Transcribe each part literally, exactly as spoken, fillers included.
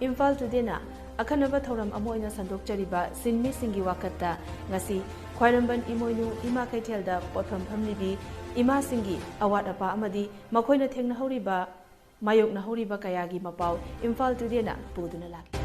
ꯏꯝꯐꯥꯜ ꯇꯨꯗꯦꯅ ꯑꯈꯟꯅꯕ ꯊꯧꯔꯝ ꯑꯃ ꯑꯣꯏꯅ ꯁꯟꯗꯣꯛꯆꯔꯤꯕ ꯁꯤꯟꯃꯤꯁꯤꯡꯒꯤ ꯋꯥꯀꯠꯇ ꯉꯁꯤ ꯈ꯭ꯋꯥꯏꯔꯝꯕꯟ ꯏꯃꯣꯏꯅꯨ ꯏꯃꯥ ꯀꯩꯊꯦꯜꯗ ꯄꯣꯠꯐꯝ ꯐꯝꯂꯤꯕꯤ ꯏꯃꯥꯁꯤꯡꯒꯤ ꯑꯋꯥꯠ ꯑꯄꯥ ꯑꯃꯗꯤ ꯃꯈꯣꯏꯅ ꯊꯦꯡꯅꯍꯧꯔꯤꯕ, ꯃꯥꯌꯣꯛꯅꯍꯧꯔꯤꯕ ꯀꯌꯥꯒꯤ ꯃꯄꯥꯎ ꯏꯝꯐꯥꯜ ꯇꯨꯗꯦꯅ ꯄꯨꯗꯨꯅ ꯂꯥꯛꯂꯤ꯫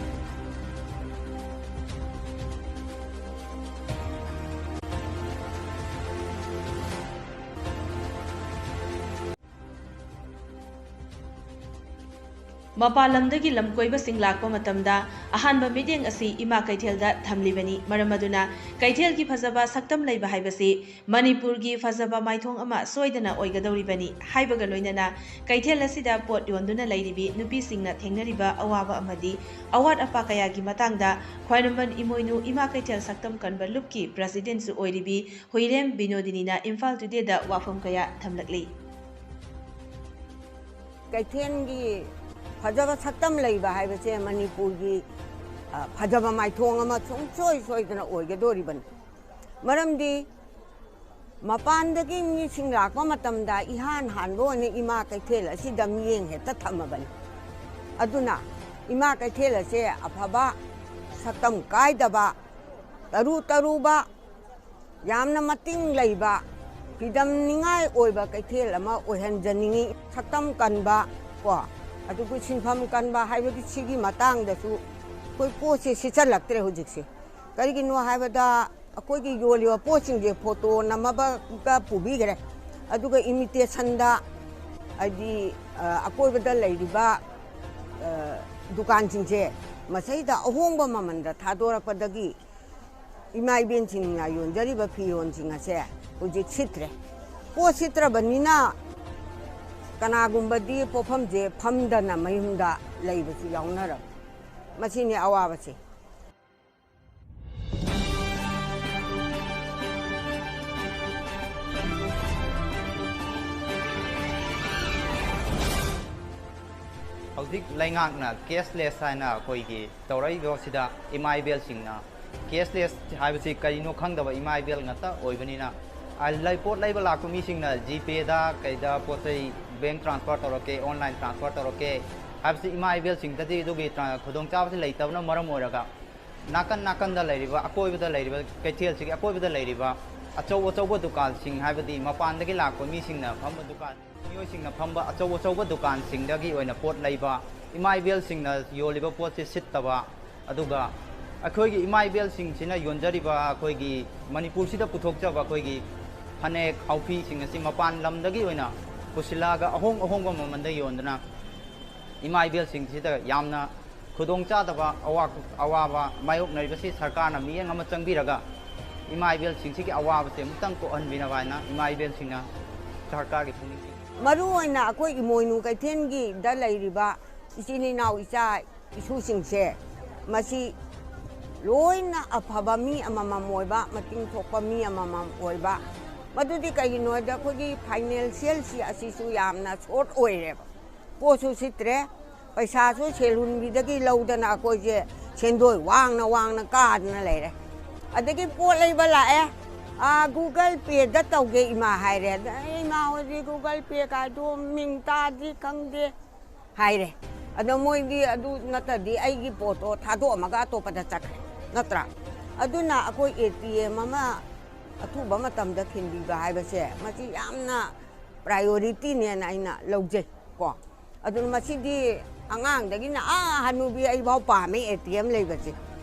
ꯃꯄꯥꯟ ꯂꯝꯗꯒꯤ ꯂꯝꯀꯣꯏꯕꯁꯤꯡ ꯂꯥꯛꯄ ꯃꯇꯝꯗ ꯑꯍꯥꯟꯕ ꯃꯤꯠꯌꯦꯡ ꯑꯁꯤ ꯏꯃꯥ ꯀꯩꯊꯦꯜꯗ ꯊꯝꯂꯤꯕꯅꯤ꯫ ꯃꯔꯝ ꯑꯗꯨꯅ ꯀꯩꯊꯦꯜꯒꯤ ꯐꯖꯕ ꯁꯛꯇꯝ ꯂꯩꯕ ꯍꯥꯏꯕꯁꯤ ꯃꯅꯤꯄꯨꯔꯒꯤ ꯐꯖꯕ ꯃꯥꯏꯊꯣꯡ ꯑꯃ ꯁꯣꯏꯗꯅ ꯑꯣꯏꯒꯗꯧꯔꯤꯕꯅꯤ ꯍꯥꯏꯕꯒ ꯂꯣꯏꯅꯅ ꯀꯩꯊꯦꯜ ꯑꯁꯤꯗ ꯄꯣꯠ ꯌꯣꯟꯗꯨꯅ ꯂꯩꯔꯤꯕꯤ ꯅꯨꯄꯤꯁꯤꯡꯅ ꯊꯦꯡꯅꯔꯤꯕ ꯑꯋꯥꯕ ꯑꯃꯗꯤ ꯑꯋꯥꯠ ꯑꯄꯥ ꯀꯌꯥꯒꯤ ꯃꯇꯥꯡꯗ ꯈ꯭ꯋꯥꯏꯔꯝꯕꯟ ꯏꯃꯣꯏꯅꯨ ꯏꯃꯥ ꯀꯩꯊꯦꯜ ꯁꯛꯇꯝ ꯀꯟꯕ ꯂꯨꯞꯀꯤ ꯄ꯭ꯔꯁꯤꯗꯦꯟꯁꯨ ꯑꯣꯏꯔꯤꯕꯤ ꯍꯨꯏꯔꯦꯝ ꯕꯤꯅꯣꯗꯤꯅꯤꯅ ꯏꯝꯐꯥꯜ ꯇꯨꯗꯦꯗ ꯋꯥꯐꯝ ꯀꯌꯥ ꯊꯝꯂꯛꯂꯤ꯫ ꯀꯩꯊꯦꯜꯒꯤ ꯐꯖꯕ ꯁꯛꯇꯝ ꯂꯩꯕ ꯍꯥꯏꯕꯁꯦ ꯃꯅꯤꯄꯨꯔꯒꯤ, ꯑ, ꯐꯖꯕ ꯃꯥꯏꯊꯣꯡ ꯑꯃ ꯁꯨꯡꯁꯣꯏ ꯁꯣꯏꯗꯅ ꯑꯣꯏꯒꯗꯧꯔꯤꯕꯅꯤ꯫ ꯃꯔꯝꯗꯤ ꯃꯄꯥꯟꯗꯒꯤ ꯃꯤꯁꯤꯡ ꯂꯥꯛꯄ ꯃꯇꯝꯗ ꯏꯍꯥꯟ ꯍꯥꯟꯕ ꯑꯣꯏꯅ ꯏꯃꯥ ꯀꯩꯊꯦꯜ ꯑꯁꯤꯗ ꯃꯤꯠꯌꯦꯡ ꯍꯦꯛꯇ ꯊꯝꯃꯕꯅꯤ꯫ ꯑꯗꯨꯅ ꯏꯃꯥ ꯀꯩꯊꯦꯜ ꯑꯁꯦ ꯑꯐꯕ, ꯁꯛꯇꯝ ꯀꯥꯏꯗꯕ, ꯇꯔꯨ ꯇꯔꯨꯕ, ꯌꯥꯝꯅ ꯃꯇꯤꯡ ꯂꯩꯕ, ꯐꯤꯗꯝꯅꯤꯡꯉꯥꯏ ꯑꯣꯏꯕ ꯀꯩꯊꯦꯜ ꯑꯃ ꯑꯣꯏꯍꯟꯖꯅꯤꯡꯏ꯫ ꯁꯛꯇꯝ ꯀꯟꯕ ꯀꯣ, ꯑꯗꯨꯒ ꯁꯤꯟꯐꯝ ꯀꯟꯕ ꯍꯥꯏꯕꯒꯤ ꯁꯤꯒꯤ ꯃꯇꯥꯡꯗꯁꯨ ꯑꯩꯈꯣꯏ ꯄꯣꯠꯁꯦ ꯁꯤꯠꯆꯜꯂꯛꯇ꯭ꯔꯦ ꯍꯧꯖꯤꯛꯁꯦ꯫ ꯀꯔꯤꯒꯤꯅꯣ ꯍꯥꯏꯕꯗ ꯑꯩꯈꯣꯏꯒꯤ ꯌꯣꯜꯂꯤꯕ ꯄꯣꯠꯁꯤꯡꯁꯦ ꯐꯣꯇꯣ ꯅꯝꯃꯕꯒ ꯄꯨꯕꯤꯈ꯭ꯔꯦ, ꯑꯗꯨꯒ ꯏꯃꯤꯇꯦꯁꯟꯗ ꯍꯥꯏꯗꯤ, ꯑ, ꯑꯀꯣꯏꯕꯗ ꯂꯩꯔꯤꯕ, ꯑ, ꯗꯨꯀꯥꯟꯁꯤꯡꯁꯦ ꯃꯁꯩꯗ ꯑꯍꯣꯡꯕ ꯃꯃꯜꯗ ꯊꯥꯗꯣꯔꯛꯄꯗꯒꯤ ꯏꯃꯥ ꯏꯕꯦꯟꯁꯤꯡꯅ ꯌꯣꯟꯖꯔꯤꯕ ꯐꯤꯔꯣꯜꯁꯤꯡ ꯑꯁꯦ ꯍꯧꯖꯤꯛ ꯁꯤꯠꯇ꯭ꯔꯦ꯫ ꯄꯣꯠ ꯁꯤꯠꯇ꯭ꯔꯕꯅꯤꯅ ꯀꯅꯥꯒꯨꯝꯕꯗꯤ ꯄꯣꯠꯐꯝꯁꯦ ꯐꯝꯗꯅ ꯃꯌꯨꯝꯗ ꯂꯩꯕꯁꯨ ꯌꯥꯎꯅꯔꯕꯅꯤ꯫ ꯃꯁꯤꯅꯤ ꯑꯋꯥꯕꯁꯦ꯫ ꯍꯧꯖꯤꯛ ꯂꯩꯉꯥꯛꯅ cashless ꯍꯥꯏꯅ ꯑꯩꯈꯣꯏꯒꯤ ꯇꯧꯔꯛꯏꯕꯁꯤꯗ ꯏꯃꯥ ꯏꯕꯦꯜꯁꯤꯡꯅ cashless ꯍꯥꯏꯕꯁꯤ ꯀꯔꯤꯅꯣ ꯈꯪꯗꯕ ꯏꯃꯥ ꯏꯕꯦꯜ ꯉꯥꯛꯇ ꯑꯣꯏꯕꯅꯤꯅ, ꯑ, ꯂꯩ-, ꯄꯣꯠ ꯂꯩꯕ ꯂꯥꯛꯄ ꯃꯤꯁꯤꯡꯅ GPayꯗ ꯀꯩꯗ ꯄꯣꯠ ꯆꯩ bank transfer ꯇꯧꯔꯛꯀꯦ, online transfer ꯇꯧꯔꯛꯀꯦ, ꯍꯥꯏꯕꯁꯤ ꯏꯃꯥ ꯏꯕꯦꯜꯁꯤꯡꯗꯗꯤ ꯑꯗꯨꯒꯤ ꯇ꯭ꯔꯥ-, ꯈꯨꯗꯣꯡꯆꯥꯕꯁꯤ ꯂꯩꯇꯕꯅ ꯃꯔꯝ ꯑꯣꯏꯔꯒ ꯅꯥꯀꯟ ꯅꯥꯀꯟꯗ ꯂꯩꯔꯤꯕ, ꯑꯀꯣꯏꯕꯗ ꯂꯩꯔꯤꯕ, ꯀꯩꯊꯦꯜꯁꯤꯒꯤ ꯑꯀꯣꯏꯕꯗ ꯂꯩꯔꯤꯕ ꯑꯆꯧ ꯑꯆꯧꯕ ꯗꯨꯀꯥꯟꯁꯤꯡ, ꯍꯥꯏꯕꯗꯤ ꯃꯄꯥꯟꯗꯒꯤ ꯂꯥꯛꯄ ꯃꯤꯁꯤꯡꯅ ꯐꯝꯕ ꯗꯨꯀꯥꯟ, ꯃꯤꯑꯣꯏꯁꯤꯡꯅ ꯐꯝꯕ ꯑꯆꯧ ꯑꯆꯧꯕ ꯗꯨꯀꯥꯟꯁꯤꯡꯗꯒꯤ ꯑꯣꯏꯅ ꯄꯣꯠ ꯂꯩꯕ, ꯏꯃꯥ ꯏꯕꯦꯜꯁꯤꯡꯅ ꯌꯣꯜꯂꯤꯕ ꯄꯣꯠꯁꯤ ꯁꯤꯠꯇꯕ, ꯑꯗꯨꯒ ꯑꯩꯈꯣꯏꯒꯤ ꯏꯃꯥ ꯏꯕꯦꯜꯁꯤꯡꯁꯤꯅ ꯌꯣꯟꯖꯔꯤꯕ ꯑꯩꯈꯣꯏꯒꯤ ꯃꯅꯤꯄꯨꯔꯁꯤꯗ ꯄꯨꯊꯣꯛꯆꯕ ꯑꯩꯈꯣꯏꯒꯤ ꯐꯅꯦꯛ, ꯍꯥꯎꯐꯤꯁꯤꯡ ꯑꯁꯤ ꯃꯄꯥꯟ ꯂꯝꯗꯒꯤ ꯑꯣꯏꯅ ꯄꯨꯁꯤꯜꯂꯛꯑꯒ ꯑꯍꯣꯡ ꯑꯍꯣꯡꯕ ꯃꯃꯜꯗ ꯌꯣꯟꯗꯨꯅ ꯏꯃꯥ ꯏꯕꯦꯜꯁꯤꯡꯁꯤꯗ ꯌꯥꯝꯅ ꯈꯨꯗꯣꯡꯆꯥꯗꯕ ꯑꯋꯥ-, ꯑꯋꯥꯕ ꯃꯥꯌꯣꯛꯅꯔꯤꯕꯁꯤ ꯁꯔꯀꯥꯔꯅ ꯃꯤꯠꯌꯦꯡ ꯑꯃ ꯆꯪꯕꯤꯔꯒ ꯏꯃꯥ ꯏꯕꯦꯜꯁꯤꯡꯁꯤꯒꯤ ꯑꯋꯥꯕꯁꯦ ꯑꯃꯨꯛꯇꯪ ꯀꯣꯛꯍꯟꯕꯤꯅꯕ ꯍꯥꯏꯅ ꯏꯃꯥ ꯏꯕꯦꯜꯁꯤꯡꯅ ꯁꯔꯀꯥꯔꯒꯤ ꯄꯨꯛꯅꯤꯡ ꯆꯤꯡꯁꯤꯟ- ꯃꯔꯨ ꯑꯣꯏꯅ ꯑꯩꯈꯣꯏ ꯏꯃꯣꯏꯅꯨ ꯀꯩꯊꯦꯜꯒꯤꯗ ꯂꯩꯔꯤꯕ ꯏꯆꯤꯟ ꯏꯅꯥꯎ ꯏꯆꯥ ꯏꯁꯨꯁꯤꯡꯁꯦ, ꯃꯁꯤ ꯂꯣꯏꯅ ꯑꯐꯕ ꯃꯤ ꯑꯃꯃꯝ ꯑꯣꯏꯕ, ꯃꯇꯤꯡ ꯊꯣꯛꯄ ꯃꯤ ꯑꯃꯃꯝ ꯑꯣꯏꯕ꯫ ꯃꯗꯨꯗꯤ ꯀꯩꯒꯤꯅꯣ ꯍꯥꯏꯗ ꯑꯩꯈꯣꯏꯒꯤ ꯐꯥꯏꯅꯥꯟꯁꯤꯌꯦꯜꯁꯤ ꯑꯁꯤꯁꯨ ꯌꯥꯝꯅ ꯁꯣꯔꯠ ꯑꯣꯏꯔꯦꯕ꯫ ꯄꯣꯠꯁꯨ ꯁꯤꯠꯇ꯭ꯔꯦ, ꯄꯩꯁꯥꯁꯨ ꯁꯦꯜ ꯍꯨꯟꯕꯤꯗꯒꯤ ꯂꯧꯗꯅ ꯑꯩꯈꯣꯏꯁꯦ ꯁꯦꯟꯗꯣꯏ ꯋꯥꯡꯅ ꯋꯥꯡꯅ ꯀꯥꯗꯅ ꯂꯩꯔꯦ꯫ ꯑꯗꯒꯤ ꯄꯣꯠ ꯂꯩꯕ ꯂꯥꯛꯑꯦ, "ꯑꯥ, Google Pay-ꯗ ꯇꯧꯒꯦ ꯏꯃꯥ" ꯍꯥꯏꯔꯦ꯫ ꯑꯗ ꯑꯩ, "ꯏꯃꯥ ꯍꯣꯏꯗꯤ Google Pay ꯀꯥꯏꯗꯣ ꯃꯤꯡ ꯇꯥꯗ꯭ꯔꯤ, ꯈꯪꯗꯦ" ꯍꯥꯏꯔꯦ꯫ ꯑꯗꯣ ꯃꯣꯏꯗꯤ ꯑꯗꯨ ꯅꯠꯇꯗꯤ ꯑꯩꯒꯤ ꯄꯣꯠꯇꯣ ꯊꯥꯗꯣꯛꯑꯝꯃꯒ ꯑꯇꯣꯞꯄꯗ ꯆꯠꯈ꯭ꯔꯦ, ꯅꯠꯇ꯭ꯔꯥ? ꯑꯗꯨꯅ ꯑꯩꯈꯣꯏ ꯑꯦ ꯇꯤ ꯑꯦꯝ ꯑꯃ ꯑꯊꯨꯕ ꯃꯇꯝꯗ ꯈꯤꯟꯕꯤꯕ ꯍꯥꯏꯕꯁꯦ, ꯃꯁꯤ ꯌꯥꯝꯅ priority-ꯅꯦꯅ ꯑꯩꯅ ꯂꯧꯖꯩ ꯀꯣ꯫ ꯑꯗꯨꯅ ꯃꯁꯤꯗꯤ ꯑꯉꯥꯡꯗꯒꯤꯅ ꯑꯥ ꯍꯅꯨꯕꯤ ꯑꯩꯐꯥꯎ ꯄꯥꯝꯃꯦ ꯑꯦ ꯇꯤ ꯑꯦꯝ ꯂꯩꯕꯁꯦ꯫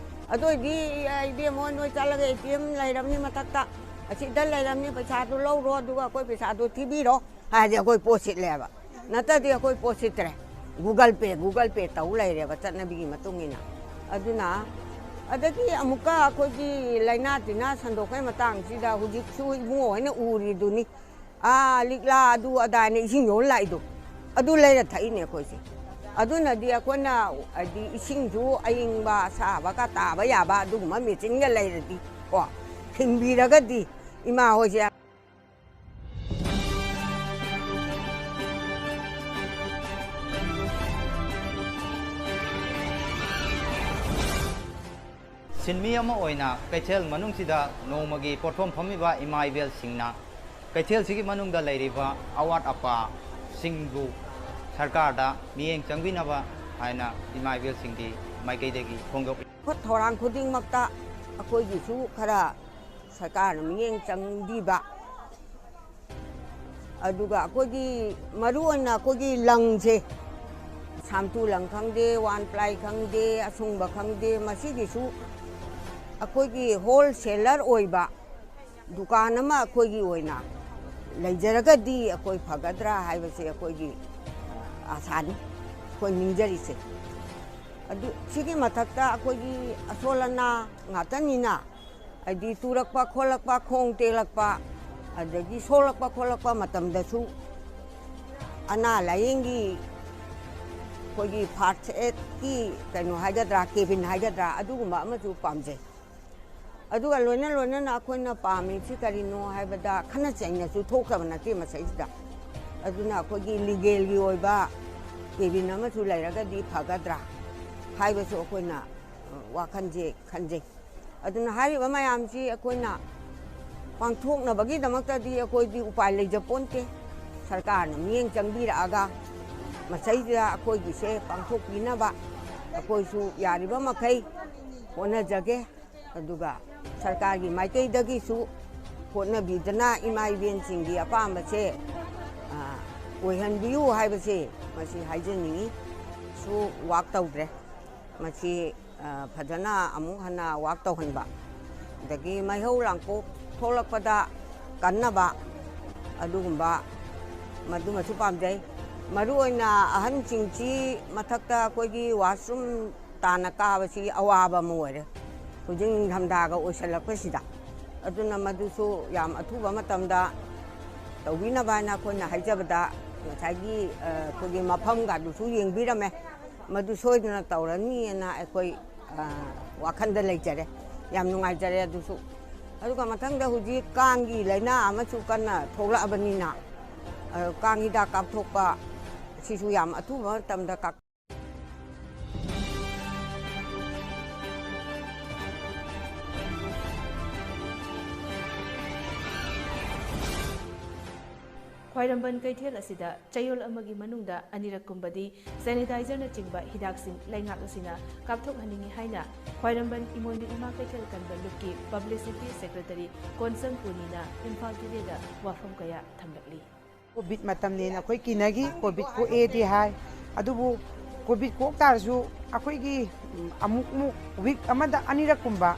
ꯑꯗꯨ ꯑꯣꯏꯗꯤ, "ꯑꯩ ꯏꯕꯦꯝꯃ ꯅꯣꯏ ꯆꯠꯂꯒ ꯑꯦ ꯇꯤ ꯑꯦꯝ ꯂꯩꯔꯝꯅꯤ ꯃꯊꯛꯇ, ꯑꯁꯤꯗ ꯂꯩꯔꯝꯅꯤ, ꯄꯩꯁꯥꯗꯨ ꯂꯧꯔꯣ, ꯑꯗꯨꯒ ꯑꯩꯈꯣꯏ ꯄꯩꯁꯥꯗꯨ ꯊꯤꯕꯤꯔꯣ" ꯍꯥꯏꯔꯗꯤ ꯑꯩꯈꯣꯏ ꯄꯣꯠ ꯁꯤꯠꯂꯦꯕ꯫ ꯅꯠꯇ꯭ꯔꯗꯤ ꯑꯩꯈꯣꯏ ꯄꯣꯠ ꯁꯤꯠꯇ꯭ꯔꯦ꯫ Google Pay, Google Pay ꯇꯧ ꯂꯩꯔꯦꯕ ꯆꯠꯅꯕꯤꯒꯤ ꯃꯇꯨꯡ ꯏꯟꯅ꯫ ꯑꯗꯨꯅ, ꯑꯗꯒꯤ ꯑꯃꯨꯛꯀ ꯑꯩꯈꯣꯏꯒꯤ ꯂꯥꯏꯅꯥ ꯇꯤꯟꯅꯥ ꯁꯟꯗꯣꯛꯄꯩ ꯃꯇꯥꯡꯁꯤꯗ ꯍꯧꯖꯤꯛꯁꯨ ꯏꯕꯨꯡꯉꯣ ꯍꯣꯏꯅ ꯎꯔꯤꯗꯨꯅꯤ꯫ ꯑꯥ, ꯂꯤꯛꯂꯥ ꯑꯗꯨ ꯑꯗꯥꯅ ꯏꯁꯤꯡ ꯌꯣꯜ ꯂꯥꯛꯏꯗꯣ, ꯑꯗꯨ ꯂꯩꯔ ꯊꯛꯏꯅꯦ ꯑꯩꯈꯣꯏꯁꯦ꯫ ꯑꯗꯨꯅꯗꯤ ꯑꯩꯈꯣꯏꯅ, ꯍꯥꯏꯗꯤ, ꯏꯁꯤꯡꯁꯨ ꯑꯏꯪꯕ ꯑꯁꯥꯕꯒ ꯇꯥꯕ ꯌꯥꯕ ꯑꯗꯨꯒꯨꯝꯕ ꯃꯦꯆꯤꯟꯒ ꯂꯩꯔꯗꯤ ꯀꯣ, ꯊꯤꯡꯕꯤꯔꯒꯗꯤ ꯏꯃꯥ ꯍꯣꯏꯁꯦ꯫ ꯁꯤꯟꯃꯤ ꯑꯃ ꯑꯣꯏꯅ ꯀꯩꯊꯦꯜ ꯃꯅꯨꯡꯁꯤꯗ ꯅꯣꯡꯃꯒꯤ ꯄꯣꯠꯐꯝ ꯐꯝꯃꯤꯕ ꯏꯃꯥ ꯏꯕꯦꯜꯁꯤꯡꯅ ꯀꯩꯊꯦꯜꯁꯤꯒꯤ ꯃꯅꯨꯡꯗ ꯂꯩꯔꯤꯕ ꯑꯋꯥꯠ ꯑꯄꯥꯁꯤꯡꯕꯨ ꯁꯔꯀꯥꯔꯗ ꯃꯤꯠꯌꯦꯡ ꯆꯪꯕꯤꯅꯕ ꯍꯥꯏꯅ ꯏꯃꯥ ꯏꯕꯦꯜꯁꯤꯡꯒꯤ ꯃꯥꯏꯀꯩꯗꯒꯤ ꯐꯣꯡꯗꯣꯛꯂꯤ꯫ ꯊꯧꯔꯥꯡ ꯈꯨꯗꯤꯡꯃꯛꯇ ꯑꯩꯈꯣꯏꯒꯤꯁꯨ ꯈꯔ ꯁꯔꯀꯥꯔꯅ ꯃꯤꯠꯌꯦꯡ ꯆꯪꯕꯤꯕ, ꯑꯗꯨꯒ ꯑꯩꯈꯣꯏꯒꯤ ꯃꯔꯨ ꯑꯣꯏꯅ ꯑꯩꯈꯣꯏꯒꯤ ꯂꯪꯁꯦ, ꯁꯥꯝꯇꯨ ꯂꯪ ꯈꯪꯗꯦ, ꯋꯥꯟ ꯄ꯭ꯂꯥꯏ ꯈꯪꯗꯦ, ꯑꯁꯨꯡꯕ ꯈꯪꯗꯦ, ꯃꯁꯤꯒꯤꯁꯨ ꯑꯩꯈꯣꯏꯒꯤ ꯍꯣꯜꯁꯦꯂꯔ ꯑꯣꯏꯕ ꯗꯨꯀꯥꯟ ꯑꯃ ꯑꯩꯈꯣꯏꯒꯤ ꯑꯣꯏꯅ ꯂꯩꯖꯔꯒꯗꯤ ꯑꯩꯈꯣꯏ ꯐꯒꯗ꯭ꯔꯥ ꯍꯥꯏꯕꯁꯦ ꯑꯩꯈꯣꯏꯒꯤ ꯑꯥꯁꯥꯅꯤ, ꯑꯩꯈꯣꯏ ꯅꯤꯡꯖꯔꯤꯁꯦ꯫ ꯑꯗꯨ ꯁꯤꯒꯤ ꯃꯊꯛꯇ ꯑꯩꯈꯣꯏꯒꯤ ꯑꯁꯣꯜ ꯑꯅꯥ ꯉꯥꯛꯇꯅꯤꯅ, ꯍꯥꯏꯗꯤ ꯇꯨꯔꯛꯄ ꯈꯣꯠꯂꯛꯄ, ꯈꯣꯡ ꯇꯦꯛꯂꯛꯄ, ꯑꯗꯒꯤ ꯁꯣꯛꯂꯛꯄ ꯈꯣꯠꯂꯛꯄ ꯃꯇꯝꯗꯁꯨ ꯑꯅꯥ ꯂꯥꯏꯌꯦꯡꯒꯤ ꯑꯩꯈꯣꯏꯒꯤ ꯐꯥꯔꯁ ꯑꯦꯗꯀꯤ ꯀꯩꯅꯣ ꯍꯥꯏꯒꯗ꯭ꯔꯥ, ꯀꯦꯕꯤꯟ ꯍꯥꯏꯒꯗ꯭ꯔꯥ, ꯑꯗꯨꯒꯨꯝꯕ ꯑꯃꯁꯨ ꯄꯥꯝꯖꯩ꯫ ꯑꯗꯨꯒ ꯂꯣꯏꯅ ꯂꯣꯏꯅꯅ ꯑꯩꯈꯣꯏꯅ ꯄꯥꯝꯃꯤꯁꯤ ꯀꯔꯤꯅꯣ ꯍꯥꯏꯕꯗ, ꯈꯠꯅ ꯆꯩꯅꯁꯨ ꯊꯣꯛꯇꯕ ꯅꯠꯇꯦ ꯃꯁꯩꯁꯤꯗ꯫ ꯑꯗꯨꯅ ꯑꯩꯈꯣꯏꯒꯤ ꯂꯤꯒꯦꯜꯒꯤ ꯑꯣꯏꯕ ꯀꯦꯕꯤꯟ ꯑꯃꯁꯨ ꯂꯩꯔꯒꯗꯤ ꯐꯒꯗ꯭ꯔꯥ ꯍꯥꯏꯕꯁꯨ ꯑꯩꯈꯣꯏꯅ, ꯑ, ꯋꯥꯈꯜꯁꯦ ꯈꯟꯖꯩ꯫ ꯑꯗꯨꯅ ꯍꯥꯏꯔꯤꯕ ꯃꯌꯥꯝꯁꯤ ꯑꯩꯈꯣꯏꯅ ꯄꯥꯡꯊꯣꯛꯅꯕꯒꯤꯗꯃꯛꯇꯗꯤ ꯑꯩꯈꯣꯏꯗꯤ ꯎꯄꯥꯏ ꯂꯩꯖꯄꯣꯟꯇꯦ꯫ ꯁꯔꯀꯥꯔꯅ ꯃꯤꯠꯌꯦꯡ ꯆꯪꯕꯤꯔꯛꯑꯒ ꯃꯁꯩꯁꯤꯗ ꯑꯩꯈꯣꯏꯒꯤꯁꯦ ꯄꯥꯡꯊꯣꯛꯄꯤꯅꯕ ꯑꯩꯈꯣꯏꯁꯨ ꯌꯥꯔꯤꯕ ꯃꯈꯩ ꯍꯣꯠꯅꯖꯒꯦ꯫ ꯑꯗꯨꯒ ꯁꯔꯀꯥꯔꯒꯤ ꯃꯥꯏꯀꯩꯗꯒꯤꯁꯨ ꯍꯣꯠꯅꯕꯤꯗꯅ ꯏꯃꯥ ꯏꯕꯦꯟꯁꯤꯡꯒꯤ ꯑꯄꯥꯝꯕꯁꯦ, ꯑ, ꯑꯣꯏꯍꯟꯕꯤꯌꯨ ꯍꯥꯏꯕꯁꯦ ꯃꯁꯤ ꯍꯥꯏꯖꯅꯤꯡꯉꯤ꯫ ꯁꯨ ꯋꯥꯛ ꯇꯧꯗ꯭ꯔꯦ꯫ ꯃꯁꯤ, ꯑ, ꯐꯖꯅ ꯑꯃꯨꯛ ꯍꯟꯅ ꯋꯥꯛ ꯇꯧꯍꯟꯕ, ꯑꯗꯒꯤ ꯃꯩꯍꯧ ꯂꯥꯡꯄꯣꯛ ꯊꯣꯛꯂꯛꯄꯗ ꯀꯟꯅꯕ, ꯑꯗꯨꯒꯨꯝꯕ ꯃꯗꯨꯃꯁꯨ ꯄꯥꯝꯖꯩ꯫ ꯃꯔꯨꯑꯣꯏꯅ ꯑꯍꯟꯁꯤꯡꯁꯤ ꯃꯊꯛꯇ ꯑꯩꯈꯣꯏꯒꯤ ꯋꯥꯁꯔꯨꯝ ꯇꯥꯅ ꯀꯥꯕꯁꯤ ꯑꯋꯥꯕ ꯑꯃ ꯑꯣꯏꯔꯦ ꯍꯧꯖꯤꯛ ꯅꯤꯡꯊꯝꯊꯥꯒ ꯑꯣꯏꯁꯜꯂꯛꯄꯁꯤꯗ꯫ ꯑꯗꯨꯅ ꯃꯗꯨꯁꯨ ꯌꯥꯝ ꯑꯊꯨꯕ ꯃꯇꯝꯗ ꯇꯧꯕꯤꯅꯕ ꯍꯥꯏꯅ ꯑꯩꯈꯣꯏꯅ ꯍꯥꯏꯖꯕꯗ, ꯉꯁꯥꯏꯒꯤ, ꯑ, ꯑꯩꯈꯣꯏꯒꯤ ꯃꯐꯝꯒꯗꯨꯁꯨ ꯌꯦꯡꯕꯤꯔꯝꯃꯦ꯫ ꯃꯗꯨ ꯁꯣꯏꯗꯅ ꯇꯧꯔꯅꯤꯅ ꯑꯩꯈꯣꯏ, ꯑ, ꯋꯥꯈꯜꯗ ꯂꯩꯖꯔꯦ꯫ ꯌꯥꯝ ꯅꯨꯡꯉꯥꯏꯖꯔꯦ ꯑꯗꯨꯁꯨ꯫ ꯑꯗꯨꯒ ꯃꯊꯪꯗ ꯍꯧꯖꯤꯛ ꯀꯥꯡꯒꯤ ꯂꯥꯏꯅꯥ ꯑꯃꯁꯨ ꯀꯟꯅ ꯊꯣꯛꯂꯛꯑꯕꯅꯤꯅ, ꯑ, ꯀꯥꯡ ꯍꯤꯗꯥꯛ ꯀꯥꯞꯊꯣꯛꯄ ꯁꯤꯁꯨ ꯌꯥꯝ ꯑꯊꯨꯕ ꯃꯇꯝꯗ ꯀꯥꯞ- ꯈ꯭ꯋꯥꯏꯔꯝꯕꯟ ꯀꯩꯊꯦꯜ ꯑꯁꯤꯗ ꯆꯌꯣꯜ ꯑꯃꯒꯤ ꯃꯅꯨꯡꯗ ꯑꯅꯤꯔꯛ ꯀꯨꯝꯕꯗꯤ sanitizerꯅꯆꯤꯡꯕ ꯍꯤꯗꯥꯛꯁꯤꯡ ꯂꯩꯉꯥꯛ ꯑꯁꯤꯅ ꯀꯥꯞꯊꯣꯛꯍꯟꯅꯤꯡꯏ ꯍꯥꯏꯅ ꯈ꯭ꯋꯥꯏꯔꯝꯕꯟ ꯏꯃꯣꯏꯅꯨ ꯏꯃꯥ ꯀꯩꯊꯦꯜ ꯀꯟꯕ ꯂꯨꯞꯀꯤ publicity secretary ꯀꯣꯟꯁꯝ ꯄꯨꯅꯤꯅ ꯏꯝꯐꯥꯜ Todayꯗ ꯋꯥꯐꯝ ꯀꯌꯥ ꯊꯝꯂꯛꯂꯤ꯫ ꯀꯣꯚꯤꯗ ꯃꯇꯝꯅꯦꯅ ꯑꯩꯈꯣꯏ ꯀꯤꯅꯈꯤ, ꯀꯣꯚꯤꯗ ꯀꯣꯛꯑꯦꯗꯤ ꯍꯥꯏ, ꯑꯗꯨꯕꯨ ꯀꯣꯚꯤꯗ ꯀꯣꯛ ꯇꯥꯔꯁꯨ ꯑꯩꯈꯣꯏꯒꯤ ꯑꯃꯨꯛ ꯑꯃꯨꯛ ꯋꯤꯛ ꯑꯃꯗ ꯑꯅꯤꯔꯛꯀꯨꯝꯕ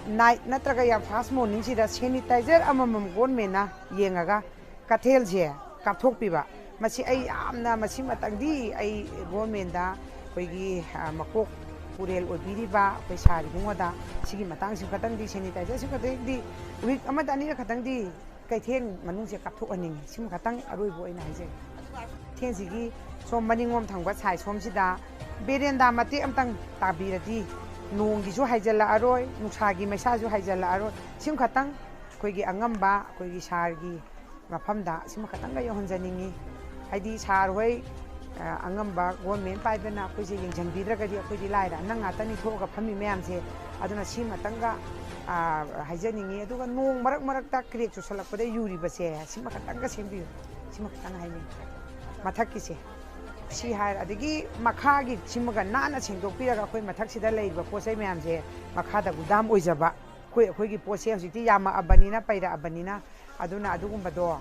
ꯅꯥꯏꯠ ꯅꯠꯇ꯭ꯔꯒ ꯌꯥꯝ ꯐꯥꯁ ꯃꯣꯔꯅꯤꯡꯁꯤꯗ ꯁꯦꯅꯤꯇꯥꯏꯖꯔ ꯑꯃꯃꯝ ꯒꯣꯔꯃꯦꯟꯅ ꯌꯦꯡꯉꯒ ꯀꯩꯊꯦꯜꯁꯦ ꯀꯥꯞꯊꯣꯛꯄꯤꯕ, ꯃꯁꯤ ꯑꯩ ꯌꯥꯝꯅ, ꯃꯁꯤꯃꯇꯪꯗꯤ ꯑꯩ ꯒꯣꯔꯃꯦꯟꯗ ꯑꯩꯈꯣꯏꯒꯤ ꯃꯀꯣꯛ ꯄꯨꯔꯦꯜ ꯑꯣꯏꯕꯤꯔꯤꯕ ꯑꯩꯈꯣꯏ ꯁꯥꯔ ꯏꯕꯨꯡꯉꯣꯗ ꯁꯤꯒꯤ ꯃꯇꯥꯡꯁꯤ ꯈꯛꯇꯪꯗꯤ, ꯁꯦꯅꯤꯇꯥꯏꯖꯔꯁꯤ ꯈꯛꯇꯪꯗꯤ ꯋꯤꯛ ꯑꯃꯗ ꯑꯅꯤꯔꯛ ꯈꯛꯇꯪꯗꯤ ꯀꯩꯊꯦꯜ ꯃꯅꯨꯡꯁꯦ ꯀꯥꯞꯊꯣꯛꯍꯟꯅꯤꯡꯉꯤ꯫ ꯁꯤꯃ ꯈꯛꯇꯪ ꯑꯔꯣꯏꯕ ꯑꯣꯏꯅ ꯍꯥꯏꯖꯒꯦ꯫ ꯀꯩꯊꯦꯜꯁꯤꯒꯤ ꯁꯣꯝ ꯃꯅꯤꯡꯂꯣꯝ ꯊꯪꯕ ꯁꯥꯏ ꯁꯣꯝꯁꯤꯗ ꯕꯦꯔꯦꯟꯗꯥ ꯃꯇꯦꯛ ꯑꯃꯇꯪ ꯇꯥꯕꯤꯔꯗꯤ ꯅꯣꯡꯒꯤꯁꯨ ꯍꯥꯏꯖꯤꯜꯂꯛꯑꯔꯣꯏ, ꯅꯨꯡꯁꯥꯒꯤ ꯃꯩꯁꯥꯁꯨ ꯍꯥꯏꯖꯤꯜꯂꯛꯑꯔꯣꯏ꯫ ꯁꯤꯃ ꯈꯛꯇꯪ ꯑꯩꯈꯣꯏꯒꯤ ꯑꯉꯝꯕ ꯑꯩꯈꯣꯏꯒꯤ ꯁꯥꯔꯒꯤ ꯃꯐꯝꯗ ꯁꯤꯃ ꯈꯛꯇꯪꯒ ꯌꯧꯍꯟꯖꯅꯤꯡꯉꯤ꯫ ꯍꯥꯏꯗꯤ ꯁꯥꯔ ꯍꯣꯏ ꯑꯉꯝꯕ ꯒꯣꯔꯃꯦꯟ ꯄꯥꯏꯕꯅ ꯑꯩꯈꯣꯏꯁꯦ ꯌꯦꯡꯁꯤꯟꯕꯤꯗ꯭ꯔꯒꯗꯤ ꯑꯩꯈꯣꯏꯗꯤ ꯂꯥꯏꯔ ꯑꯉꯥꯡ ꯉꯥꯛꯇꯅꯤ ꯊꯣꯛꯑꯒ ꯐꯝꯃꯤ ꯃꯌꯥꯝꯁꯦ꯫ ꯑꯗꯨꯅ ꯁꯤꯃꯇꯪꯒ ꯍꯥꯏꯖꯅꯤꯡꯉꯤ꯫ ꯑꯗꯨꯒ ꯅꯣꯡ ꯃꯔꯛ ꯃꯔꯛꯇ ꯀ꯭ꯔꯦꯛ ꯆꯨꯁꯜꯂꯛꯄꯗ ꯌꯨꯔꯤꯕꯁꯦ ꯁꯤꯃ ꯈꯛꯇꯪꯒ ꯁꯦꯝꯕꯤꯌꯨ꯫ ꯁꯤꯃ ꯈꯛꯇꯪ ꯍꯥꯏꯅꯤꯡꯉꯤ꯫ ꯃꯊꯛꯀꯤꯁꯦ ꯁꯤ ꯍꯥꯏꯔ, ꯑꯗꯒꯤ ꯃꯈꯥꯒꯤ ꯁꯤꯃꯒ ꯅꯥꯟꯅ ꯁꯦꯡꯗꯣꯛꯄꯤꯔꯒ ꯑꯩꯈꯣꯏ ꯃꯊꯛꯁꯤꯗ ꯂꯩꯔꯤꯕ ꯄꯣꯠ ꯆꯩ ꯃꯌꯥꯝꯁꯦ ꯃꯈꯥꯗ ꯒꯨꯗꯥꯝ ꯑꯣꯏꯖꯕ꯫ ꯑꯩꯈꯣꯏ, ꯑꯩꯈꯣꯏꯒꯤ ꯄꯣꯠꯁꯦ ꯍꯧꯖꯤꯛꯇꯤ ꯌꯥꯝꯃꯛꯑꯕꯅꯤꯅ, ꯄꯩꯔꯛꯑꯕꯅꯤꯅ, ꯑꯗꯨꯅ ꯑꯗꯨꯒꯨꯝꯕꯗꯣ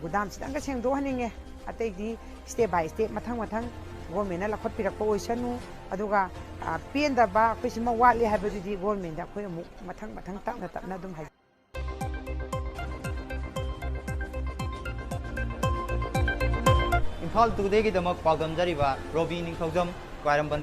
ꯒꯨꯗꯥꯝꯁꯤꯗꯪꯒ ꯁꯦꯡꯗꯣꯛꯍꯟꯅꯤꯡꯉꯦ꯫ ꯑꯇꯩꯗꯤ step by step, ꯃꯊꯪ ꯃꯊꯪ ꯒꯣꯔꯃꯦꯟꯅ ꯂꯧꯈꯠꯄꯤꯔꯛꯄ ꯑꯣꯏꯁꯅꯨ꯫ ꯑꯗꯨꯒ ꯄꯦꯟꯗꯕ, ꯑꯩꯈꯣꯏ ꯁꯤꯃ ꯋꯥꯠꯂꯤ ꯍꯥꯏꯕꯗꯨꯗꯤ ꯒꯣꯔꯃꯦꯟꯗ ꯑꯩꯈꯣꯏ ꯑꯃꯨꯛ ꯃꯊꯪ ꯃꯊꯪ ꯇꯞꯅ ꯇꯞꯅ ꯑꯗꯨꯝ ꯍꯥꯏꯖꯔꯛꯀꯦ꯫ ꯏꯝꯐꯥꯜ ꯇꯨꯗꯦꯒꯤꯗꯃꯛ ꯄꯥꯎꯗꯝꯖꯔꯤꯕ ꯔꯣꯕꯤ ꯅꯤꯡꯊꯧꯖꯝ, ꯈ꯭ꯋꯥꯏꯔꯝꯕꯟ꯫